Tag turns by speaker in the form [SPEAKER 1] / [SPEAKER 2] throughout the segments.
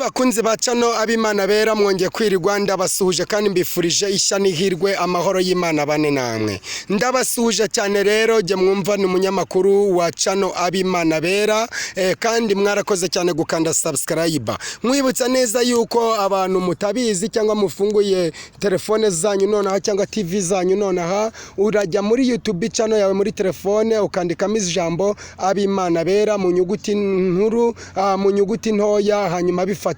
[SPEAKER 1] Bakunzi ba channel Abimana Bera, mwongeye kwirirwa. Ndabasuhuje kandi mbifurije ishya n'ihirwe, amahoro y'Imana bane namwe. Ndabasuhuje cyane rero, jye mwumva ni umunyamakuru wa channel Abimana Bera, kandi mwarakoze cyane gukanda subscribe. Mwibutsa neza yuko abantu mutabizi cyangwa mufunguye telefone zanyu nonaha cyangwa TV zanyu nonaha, urajya muri YouTube channel yawe muri telefone, ukandikamo ijambo Abimana Bera mu nyuguti nkuru, mu nyuguti ntoya, hanyuma bifatanye,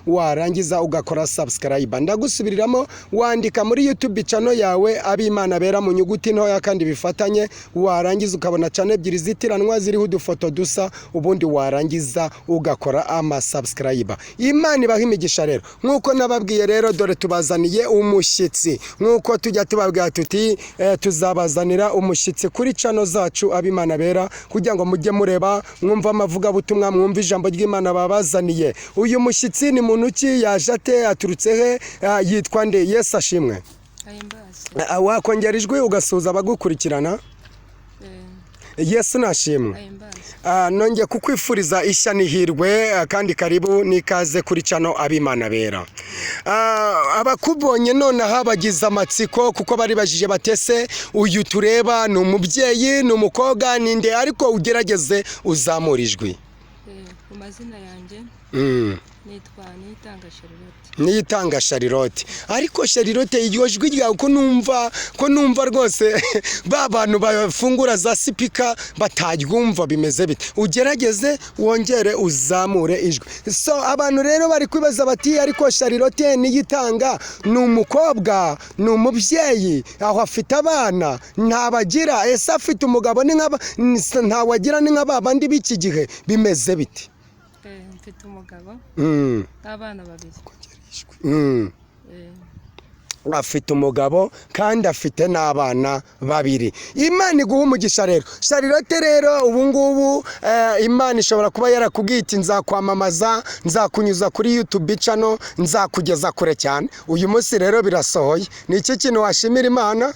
[SPEAKER 1] warangiza ugakora subscribe. Ndagusubiriramo: wandika muri YouTube channel yawe Abimana Bera mu nyuguti ntoya kandi bifatanye, warangiza ukabona channel ebyiri zitiranwa ziriho udufoto dusa, ubundi warangiza ugakora ama subscribe. Imana ibaha imigisha. Rero nk'uko nababwiye rero, dore tubazaniye umushyitsi. Nk'uko tujya tubabwira tuti tuzabazanira umushyitsi kuri channel zacu Abimana Bera, kugira ngo mujye mureba, mwumve amavugabutumwa, mwumve ijambo ry'Imana babazaniye. Uyu mushyitsi ni muntu ki? Yaje ate? Aturutse he? Yitwa nde? Yesu ashimwe.
[SPEAKER 2] Ahimbaze.
[SPEAKER 1] Wakongera ijwi ugasuhuza abagukurikirana. Yesu nashimwe.
[SPEAKER 2] Ahimbaze.
[SPEAKER 1] Nongeye kukwifuriza ishya n'ihirwe, kandi karibu n'ikaze kuri channel Abimana Bera. Abakubonye nonaha bagize amatsiko kuko bari bajije batese: uyu tureba ni umubyeyi, ni umukobwa, ni nde? Ariko ugerageze uzamura ijwi.
[SPEAKER 2] Ku mazina yanjye nitwa Niyitanga Charlotte.
[SPEAKER 1] Niyitanga Charlotte. Ariko Charlotte, iryo jwi ryawe ko numva rwose ba bantu bafungura za speaker bataryumva, bimeze bite? Ugerageze wongere uzamure ijwi. So abantu rero bari kwibaza bati: ariko Charlotte Niyitanga ni umukobwa, ni umubyeyi, aho afite abana, ntabagira? Ese afite umugabo, ni nk'aba ntawagira, ni nka ba bandi b'iki gihe? Bimeze bite?
[SPEAKER 2] Mfite umugabo n'abana babiri.
[SPEAKER 1] Afite umugabo kandi afite n'abana babiri. Imana iguha umugisha. Rero Charlotte, rero ubu ngubu Imana ishobora kuba yarakubwiye iti: nzakwamamaza, nzakunyuza kuri YouTube channel, nzakugeza kure cyane. Uyu munsi rero birasohoye. Ni iki kintu washimira Imana?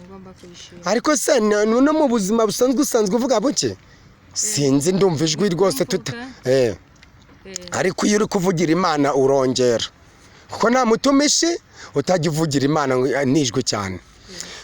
[SPEAKER 2] Ngomba kuyishima.
[SPEAKER 1] Ariko se no mu buzima busanzwe usanzwe uvuga buke? Sinzi, ndumva ijwi rwose tuta
[SPEAKER 2] Mvuga.
[SPEAKER 1] Ariko iyo uri kuvugira Imana urongera, kuko nta mutumishi utajya uvugira Imana n'ijwi cyane.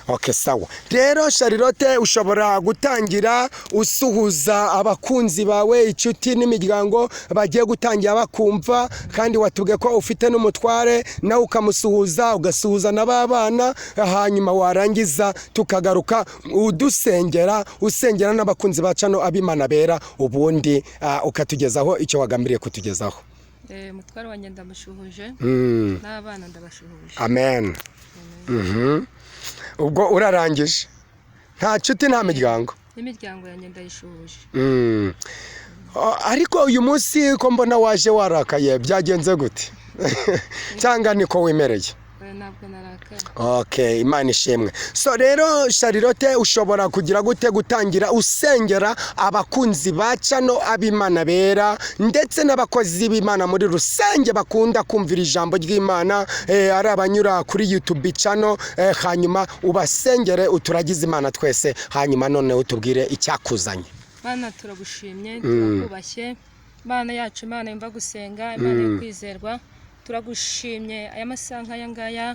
[SPEAKER 1] Ok, sawa. Rero Charlotte, ushobora gutangira usuhuza abakunzi bawe, inshuti n'imiryango bagiye gutangira bakumva, kandi watubwiye ko ufite n'umutware, nawe ukamusuhuza, ugasuhuza na ba bana, hanyuma warangiza tukagaruka udusengera, usengera n'abakunzi ba channel Abimana Bera, ubundi ukatugezaho icyo wagambiriye kutugezaho.
[SPEAKER 2] Mutware wanjye ndamushuhuje n'abana ndabashuhuje.
[SPEAKER 1] Amen. Ubwo urarangije? Nta nshuti, nta miryango?
[SPEAKER 2] N'imiryango yanjye ndayishuhuje.
[SPEAKER 1] Ariko uyu munsi ko mbona waje warakaye, byagenze gute? Cyangwa niko wimereye?
[SPEAKER 2] Ntabwo narakaye.
[SPEAKER 1] Okay, Imana ishimwe. So rero Charlotte, ushobora kugira gute, gutangira usengera abakunzi ba channel Abimana Bera ndetse n'abakozi b'Imana muri rusange bakunda kumvira ijambo ry'Imana, ari abanyura kuri YouTube channel, hanyuma ubasengere, uturagize Imana twese, hanyuma noneho utubwire icyakuzanye.
[SPEAKER 2] Mana, turagushimye, turakubashye. Imana yacu, Imana yumva gusenga, Imana yo kwizerwa, turagushimye aya masaha nk'aya ngaya.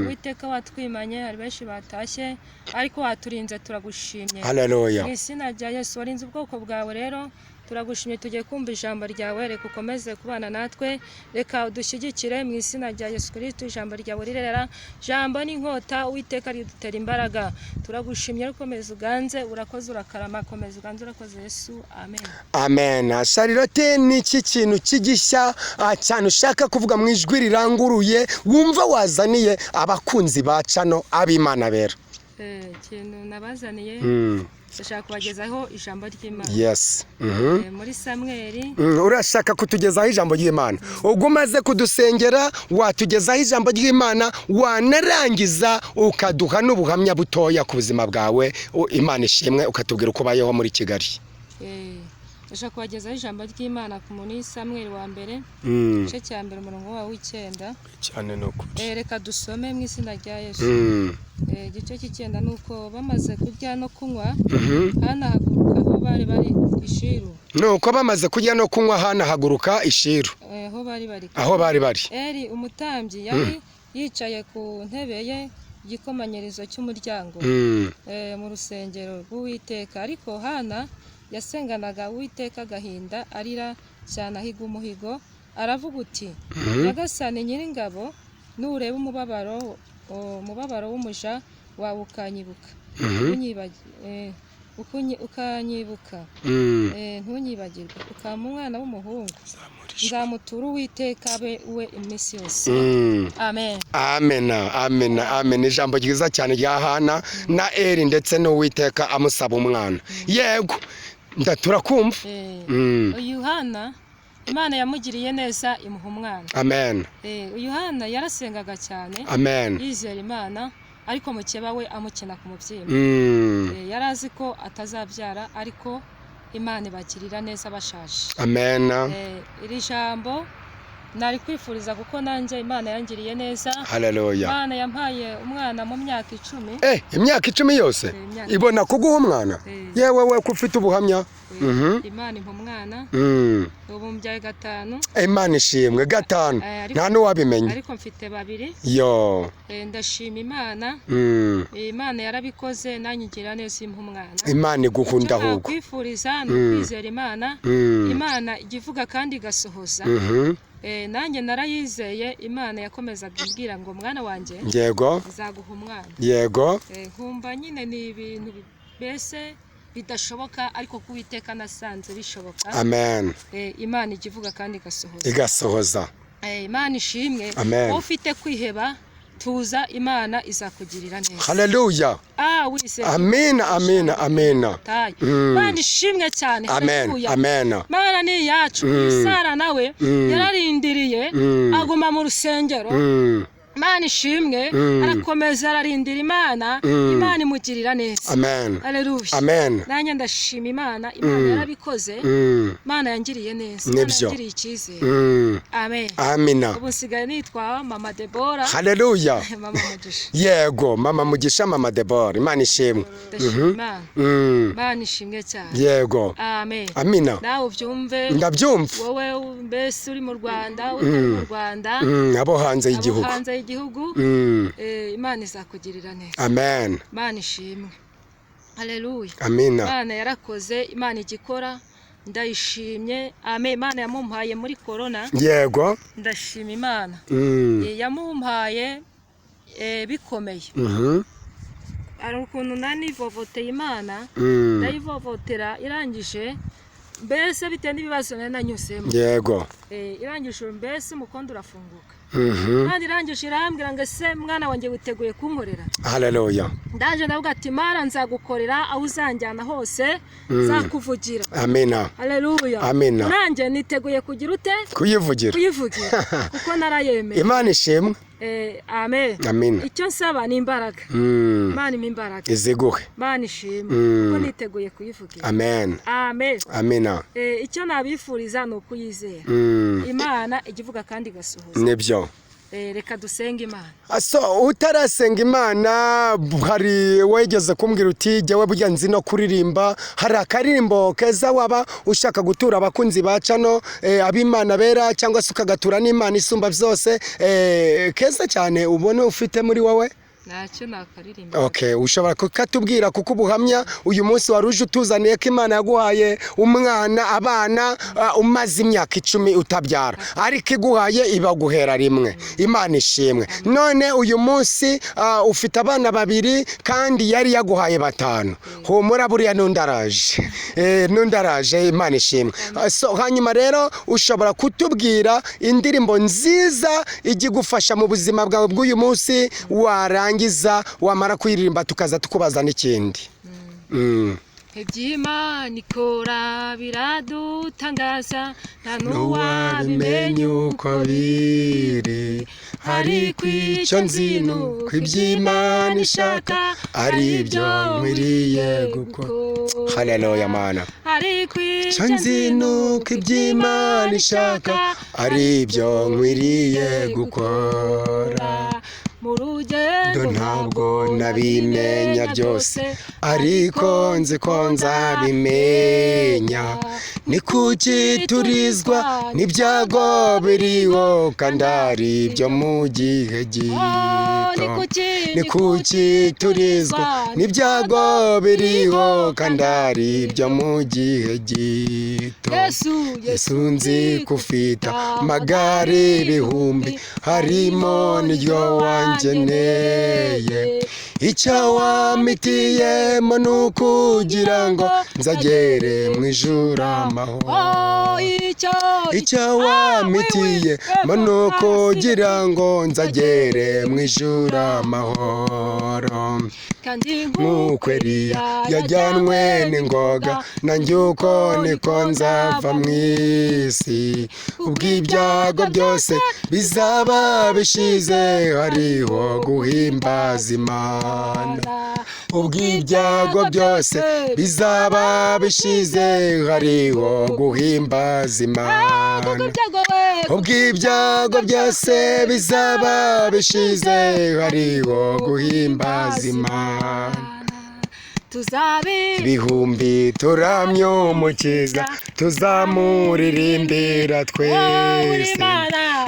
[SPEAKER 2] Uwiteka, watwimanye, hari benshi batashye ariko waturinze, turagushimye.
[SPEAKER 1] Haleluya.
[SPEAKER 2] Mu izina rya Yesu, warinze ubwoko bwawe. Rero turagushimye, tugiye kumva ijambo ryawe, reka ukomeze kubana natwe, reka udushyigikire mu izina rya Yesu Kristo. Ijambo ryawe rirera, jambo n'inkota, Uwiteka, ridutera imbaraga. Turagushimye, ukomeze uganze, urakoze, urakarama, komeza uganze, urakoze Yesu, amen.
[SPEAKER 1] Amen. Charlotte, ni iki kintu cy'igishya cyane ushaka kuvuga mu ijwi riranguruye, wumva wazaniye abakunzi ba channel Abimana Bera?
[SPEAKER 2] Ikintu nabazaniye, ndashaka kubagezaho ijambo ry'Imana.
[SPEAKER 1] Yes.
[SPEAKER 2] Muri Samweli.
[SPEAKER 1] Urashaka kutugezaho ijambo ry'Imana. Ubwo umaze kudusengera, watugezaho ijambo ry'Imana, wanarangiza ukaduha n'ubuhamya butoya ku buzima bwawe. Imana ishimwe, ukatubwira uko ubayeho muri Kigali.
[SPEAKER 2] Ndashaka kubagezaho ijambo ry'Imana ku muri Samweli wa mbere, igice cya mbere, umurongo wawo w'icyenda.
[SPEAKER 1] Cyane ni ukuri.
[SPEAKER 2] Reka dusome mu izina rya Yesu. Igice cy'icyenda ni uko bamaze kurya no kunywa, Hana ahaguruka aho bari bari i Shilo.
[SPEAKER 1] Nuko bamaze kurya no kunywa, Hana ahaguruka i Shilo.
[SPEAKER 2] Aho bari bari.
[SPEAKER 1] Aho bari bari.
[SPEAKER 2] Eli umutambyi yari yicaye ku ntebe ye igikomanyirizo cy'umuryango mu rusengero rw'Uwiteka, ariko Hana yasenganaga Uwiteka agahinda, arira cyane, ahiga umuhigo, aravuga uti: "Nyagasani Nyiringabo, nureba umubabaro w'umuja wawe ukanyibuka, ukanyibuka, ntunyibagirwe, ukampa umwana w'umuhungu, nzamutura Uwiteka abe uwe iminsi yose." Amen.
[SPEAKER 1] Amena, amena, amena. Ijambo ryiza cyane rya Hana na Eri ndetse n'Uwiteka amusaba umwana. Yego, turakumva.
[SPEAKER 2] Uyu Hana Imana yamugiriye neza imuha umwana.
[SPEAKER 1] Amen.
[SPEAKER 2] Uyu Hana yarasengaga cyane,
[SPEAKER 1] Amen.
[SPEAKER 2] yizera Imana, ariko mukeba we amukina ku mubyimba. Yari azi ko atazabyara, ariko Imana ibagirira neza bashaje.
[SPEAKER 1] Amen.
[SPEAKER 2] Iri jambo nari kwifuriza kuko nanjye Imana yangiriye neza.
[SPEAKER 1] Haleluya.
[SPEAKER 2] Imana yampaye umwana mu myaka 10.
[SPEAKER 1] Imyaka 10 yose
[SPEAKER 2] Imyaka
[SPEAKER 1] ibona kuguha umwana? Yewe we, ko ufite ubuhamya.
[SPEAKER 2] Imana impa umwana, ubu mbyaye 5.
[SPEAKER 1] Imana ishimwe, 5. Nta n'uwabimenya.
[SPEAKER 2] Ariko mfite 2.
[SPEAKER 1] Yo.
[SPEAKER 2] Ndashima Imana. Imana yarabikoze, nanjye igira neza impa umwana.
[SPEAKER 1] Imana igukunda
[SPEAKER 2] Icyo
[SPEAKER 1] ahubwo.
[SPEAKER 2] nakwifuriza ni ukwizera Imana. Imana ijya ivuga kandi igasohoza. Nanjye narayizeye. Imana yakomezaga imbwira ngo: "Mwana wanjye, nzaguha umwana." Nkumva nyine ni ibintu mbese bidashoboka, ariko ku Uwiteka nasanze bishoboka.
[SPEAKER 1] Amen.
[SPEAKER 2] Imana ijya ivuga kandi igasohoza.
[SPEAKER 1] Igasohoza.
[SPEAKER 2] Imana ishimwe.
[SPEAKER 1] Amen.
[SPEAKER 2] Wowe ufite kwiheba, tuza, Imana izakugirira neza.
[SPEAKER 1] Haleluya.
[SPEAKER 2] Wizeye.
[SPEAKER 1] Amina, amina, amina.
[SPEAKER 2] Tayo. Imana ishimwe cyane.
[SPEAKER 1] Amen.
[SPEAKER 2] Haleluya.
[SPEAKER 1] Amen.
[SPEAKER 2] Imana ni iyacu. Sara nawe yararindiriye, aguma mu rusengero. Imana ishimwe. Arakomeza ararindira Imana, Imana imugirira neza.
[SPEAKER 1] Amen.
[SPEAKER 2] Haleluya.
[SPEAKER 1] Amen.
[SPEAKER 2] Nanjye ndashima Imana. Imana yarabikoze. Imana yangiriye neza. Imana
[SPEAKER 1] Nibyo.
[SPEAKER 2] yangiriye icyizere. Amen.
[SPEAKER 1] Amina.
[SPEAKER 2] Ubu nsigaye nitwa Mama Debora.
[SPEAKER 1] Haleluya.
[SPEAKER 2] Mama Mugisha.
[SPEAKER 1] Yego, Mama Mugisha, Mama Debora, Imana ishimwe.
[SPEAKER 2] Ndashima Imana. Imana ishimwe cyane.
[SPEAKER 1] Yego.
[SPEAKER 2] Amen.
[SPEAKER 1] Amina.
[SPEAKER 2] Nawe ubyumve.
[SPEAKER 1] Ndabyumva.
[SPEAKER 2] Wowe mbese uri mu Rwanda, utari mu Rwanda,
[SPEAKER 1] Abo hanze
[SPEAKER 2] abo
[SPEAKER 1] y'igihugu.
[SPEAKER 2] hanze y'igihugu, Imana izakugirira neza.
[SPEAKER 1] Amen.
[SPEAKER 2] Imana ishimwe. Haleluya.
[SPEAKER 1] Amina.
[SPEAKER 2] Imana yarakoze, Imana igikora, ndayishimye. Amen. Imana yamumpaye muri corona. Ndashima Imana. Yamumpaye bikomeye. Hari ukuntu nanivovoteye Imana, ndayivovotera, irangije mbese bitewe n'ibibazo nari nanyuzemo. Irangije mbese umukondo urafunguka. Kandi irangije irambwira ngo: "Ese mwana wanjye, witeguye kunkorera?"
[SPEAKER 1] Haleluya.
[SPEAKER 2] Ndaje ndavuga ati: "Mara, nzagukorera aho uzanjyana hose, nzakuvugira."
[SPEAKER 1] Amina.
[SPEAKER 2] Haleluya.
[SPEAKER 1] Amina.
[SPEAKER 2] Nanjye niteguye kugira ute?
[SPEAKER 1] Kuyivugira.
[SPEAKER 2] Kuyivugira, kuko narayemeye.
[SPEAKER 1] Imana ishimwe.
[SPEAKER 2] Amen.
[SPEAKER 1] Amina.
[SPEAKER 2] Icyo nsaba ni imbaraga. Imana impa imbaraga.
[SPEAKER 1] Iziguhe.
[SPEAKER 2] Imana ishimwe, kuko niteguye kuyivugira.
[SPEAKER 1] Amen.
[SPEAKER 2] Amen.
[SPEAKER 1] Amina.
[SPEAKER 2] Icyo nabifuriza ni ukuyizera. Imana ijya ivuga kandi igasohoza.
[SPEAKER 1] Nibyo.
[SPEAKER 2] Reka dusenge Imana.
[SPEAKER 1] So utarasenga Imana, hari wegeze kumbwira uti: "Jyewe burya nzi no kuririmba." Hari akaririmbo keza waba ushaka gutura abakunzi ba channel Abimana Bera, cyangwa se ukagatura n'Imana isumba byose, keza cyane ubone ufite muri wowe?
[SPEAKER 2] Ntacyo nakaririmba.
[SPEAKER 1] Okay, ushobora kukatubwira, kuko ubuhamya uyu munsi wari uje utuzaniye ko Imana yaguhaye umwana, abana, umaze imyaka 10 utabyara, ariko iguhaye ibaguhera rimwe. Imana ishimwe. None uyu munsi ufite abana 2 kandi yari yaguhaye 5. Humura, buriya n'undi araje. N'undi araje. Imana ishimwe. So hanyuma rero ushobora kutubwira indirimbo nziza ijya igufasha mu buzima bwawe bw'uyu munsi, warangiza wamara kuyiririmba tukaza tukubaza n'ikindi.
[SPEAKER 2] Iby'Imana ikora biradutangaza, nta
[SPEAKER 1] Ntiwabimenya uko biri, ariko icyo nzi ni uko iby'Imana ishaka ari byo nkwiriye gukora. Haleluya Mana.
[SPEAKER 2] Ariko
[SPEAKER 1] Icyo nzi ni uko iby'Imana ishaka ari byo nkwiriye gukora.
[SPEAKER 2] Mu rugendo
[SPEAKER 1] Ntabwo nabimenya byose, ariko nzi ko nzabimenya. Ni kuki turizwa n'ibyago biriho kandi ari ibyo mu gihe gito? Ni kuki turizwa n'ibyago biriho kandi ari ibyo mu gihe gito?
[SPEAKER 2] Yesu,
[SPEAKER 1] Yesu nzi ko ufite amagare ibihumbi, harimo n'iryo wangeneye. Icyo wampitiyemo ni ukugira ngo nzagere mu ijuru amahoro.
[SPEAKER 2] Oh,
[SPEAKER 1] Icyo wampitiyemo ni ukugira ngo nzagere mu ijuru amahoro.
[SPEAKER 2] Kandi
[SPEAKER 1] Nk'uko Eliya yajyanwe n'ingoga, nanjye uko niko nzava mu isi. Ubw'ibyago byose bizaba bishize, hariho guhimbaza Imana. Ubw'ibyago byose bizaba bishize, hariho guhimbaza Imana. Ubw'ibyago byose bizaba bishize, hariho guhimbaza Imana.
[SPEAKER 2] Tuzabi
[SPEAKER 1] Ibihumbi turamye Umukiza, tuzamuririmbira twese.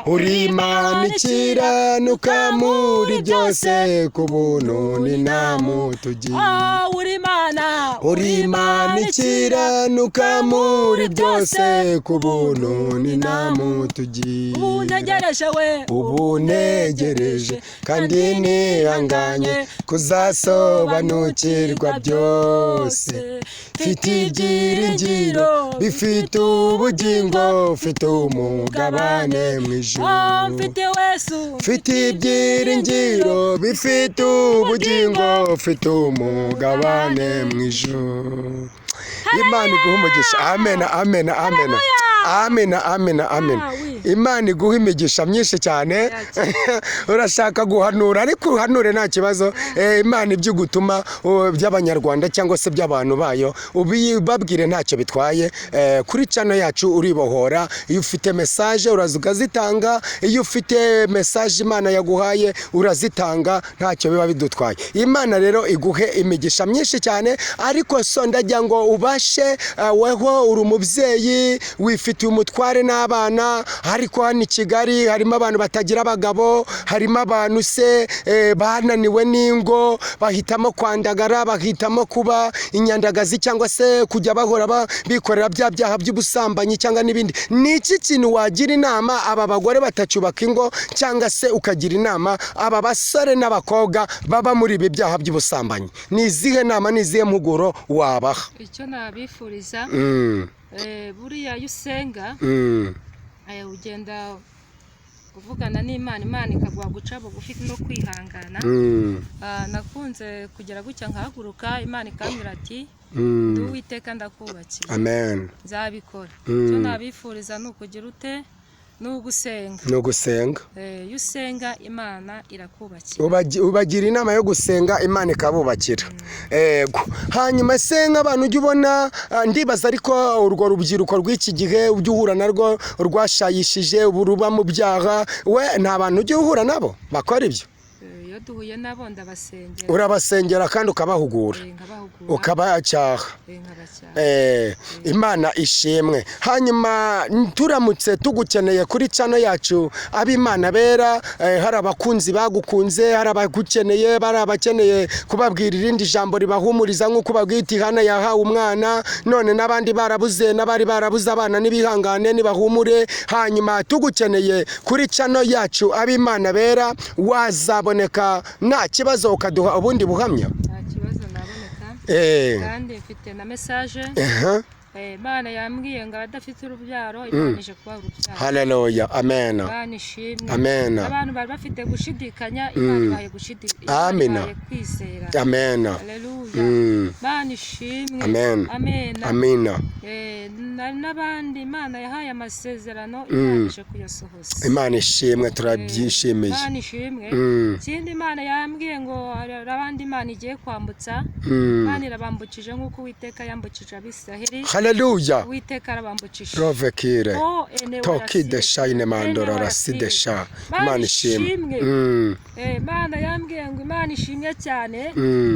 [SPEAKER 1] Uri Imana ikiranuka muri byose, ku buntu n'inama utugira.
[SPEAKER 2] Oh, uri Imana,
[SPEAKER 1] Uri Imana ikiranuka muri byose, ku buntu n'inama
[SPEAKER 2] Ubu
[SPEAKER 1] utugira.
[SPEAKER 2] ntegereje we,
[SPEAKER 1] Ubu ntegereje kandi nihanganye kuzasobanukirwa byose. Mfite ibyiringiro bifite ubugingo, mfite umugabane mu ijuru.
[SPEAKER 2] Oh, mfite Yesu,
[SPEAKER 1] Mfite ibyiringiro bifite ubugingo, mfite umugabane mu ijuru. Imana iguhe umugisha. Amen, amen, amen. Amen, amen, amen. Imana iguhe imigisha myinshi cyane. Urashaka guhanura, ariko uhanure nta kibazo. Imana ibyo igutuma by'Abanyarwanda cyangwa se by'abantu bayo, ubibabwire ntacyo bitwaye. Kuri channel yacu uribohora. Iyo ufite message uraza ukazitanga, iyo ufite message Imana yaguhaye urazitanga, ntacyo biba bidutwaye. Imana rero iguhe imigisha myinshi cyane. Ariko so ndagira ngo ubashe, weho uri umubyeyi wifitiye umutware n'abana, ariko hano i Kigali harimo abantu batagira abagabo, harimo abantu se bananiwe n'ingo, bahitamo kwandagara, bahitamo kuba inyandagazi cyangwa se kujya bahora bikorera bya byaha by'ubusambanyi cyangwa n'ibindi. Ni iki kintu wagira inama aba bagore batacyubaka ingo, cyangwa se ukagira inama aba basore n'abakobwa baba muri ibi byaha by'ubusambanyi? Ni izihe nama, ni izihe mpuguro wabaha?
[SPEAKER 2] Icyo nabifuriza, buriya iyo usenga, ugenda uvugana n'Imana, Imana ikaguha guca bugufi no kwihangana. Nakunze kugera gutya nkahaguruka, Imana ikambwira ati: "Ndi Uwiteka, ndakubakiye."
[SPEAKER 1] Amen.
[SPEAKER 2] Nzabikora. Icyo nabifuriza ni ukugira ute? Ni ugusenga.
[SPEAKER 1] Ni ugusenga.
[SPEAKER 2] Iyo usenga, Imana irakubakira.
[SPEAKER 1] Ubagira inama yo gusenga, Imana ikabubakira. Ego. Hanyuma se nk'abantu ujya ubona, ndibaza ariko urwo rubyiruko rw'iki gihe ujya uhura narwo rwashayishije, ubu ruba mu byaha, we nta bantu ujya uhura nabo bakora ibyo?
[SPEAKER 2] Iyo duhuye nabo ndabasengera.
[SPEAKER 1] Urabasengera kandi ukabahugura?
[SPEAKER 2] Nkabahugura.
[SPEAKER 1] Ukabacyaha?
[SPEAKER 2] Nkabacyaha.
[SPEAKER 1] Imana ishimwe. Hanyuma turamutse tugukeneye kuri channel yacu Abimana Bera, hari abakunzi bagukunze, hari abagukeneye, bari abakeneye kubabwira irindi jambo ribahumuriza, nk'uko babwira uti Hana yahawe umwana, none n'abandi barabuze, n'abari barabuze abana n'ibihangane nibahumure. Hanyuma tugukeneye kuri channel yacu Abimana Bera, wazaboneka nta kibazo ukaduha ubundi buhamya?
[SPEAKER 2] Nta kibazo, naboneka. Kandi mfite na message. Imana yambwiye ngo abadafite urubyaro, Imana ije kubaha urubyaro.
[SPEAKER 1] Haleluya, amen.
[SPEAKER 2] Imana ishimwe.
[SPEAKER 1] Amen.
[SPEAKER 2] Abantu bari bafite gushidikanya, Imana ibahaye gushidikanya,
[SPEAKER 1] Amina.
[SPEAKER 2] ibahaye kwizera.
[SPEAKER 1] Amen.
[SPEAKER 2] Haleluya. Haleluya. Mana ishimwe.
[SPEAKER 1] Amen.
[SPEAKER 2] Amen.
[SPEAKER 1] Amina.
[SPEAKER 2] N'abandi Imana yahaye amasezerano, Imana ije kuyasohoza.
[SPEAKER 1] Imana ishimwe, turabyishimiye.
[SPEAKER 2] Imana ishimwe. Ikindi, Imana yambwiye ngo hari abandi Imana igiye kwambutsa. Imana irabambukije nk'uko Uwiteka yambukije Abisiraheli.
[SPEAKER 1] Haleluya.
[SPEAKER 2] Uwiteka arabambukije.
[SPEAKER 1] Rovekire.
[SPEAKER 2] O ene
[SPEAKER 1] Toki de
[SPEAKER 2] warasire.
[SPEAKER 1] shayine mandora
[SPEAKER 2] Ene
[SPEAKER 1] raside
[SPEAKER 2] warasire.
[SPEAKER 1] sha.
[SPEAKER 2] Imana
[SPEAKER 1] Imana ishimwe.
[SPEAKER 2] ishimwe. Imana yambwiye ngo Imana ishimwe cyane.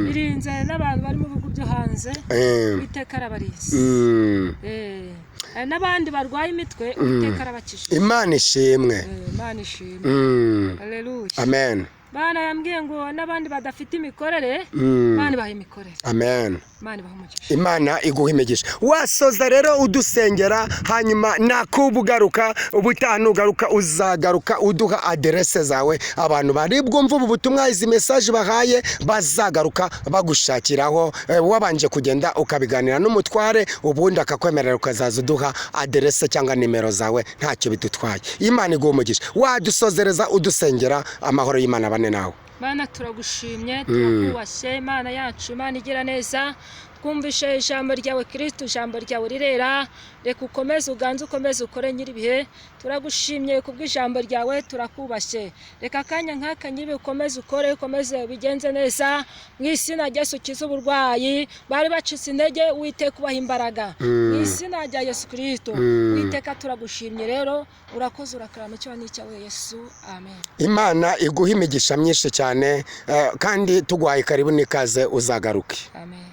[SPEAKER 2] Irinze n'abantu bari mu bihugu byo hanze. Uwiteka arabarinze. Hari n'abandi barwaye imitwe, Uwiteka arabakijije.
[SPEAKER 1] Imana ishimwe.
[SPEAKER 2] Imana ishimwe. Haleluya.
[SPEAKER 1] Amen.
[SPEAKER 2] Imana yambwiye ngo n'abandi badafite imikorere, Imana ibaha imikorere.
[SPEAKER 1] Amen.
[SPEAKER 2] Imana ibaha umugisha.
[SPEAKER 1] Imana iguha imigisha. Wasoza rero udusengera, hanyuma nakuba ugaruka ubutaha, nugaruka uzagaruka uduha aderese zawe, abantu bari bwumve ubu butumwa, izi message bahaye, bazagaruka bagushakiraho, wabanje kugenda ukabiganira n'umutware, ubundi akakwemerera ukazaza uduha aderese cyangwa nimero zawe, ntacyo bidutwaye. Imana iguha umugisha. Wadusozereza udusengera, amahoro y'Imana abane nawe.
[SPEAKER 2] Mana, turagushimye, turakubashye, Imana yacu, Imana igira neza. Twumvishe ijambo ryawe Kristo, ijambo ryawe rirera. Reka ukomeze uganze, ukomeze ukore, nyir'ibihe. Turagushimye kubw'ijambo ryawe, turakubashye. Reka akanya nk'aka, nyiribihe, ukomeze ukore, ukomeze bigenze neza mu izina rya Yesu. Ukize uburwayi, bari bacitse intege, Uwiteka ubaha imbaraga mu izina rya Yesu Kristo. Uwiteka, turagushimye rero, urakoze, urakarama, icyo n'icyawe Yesu, amen.
[SPEAKER 1] Imana iguha imigisha myinshi cyane, kandi tuguhaye karibu n'ikaze, uzagaruke.
[SPEAKER 2] Amen.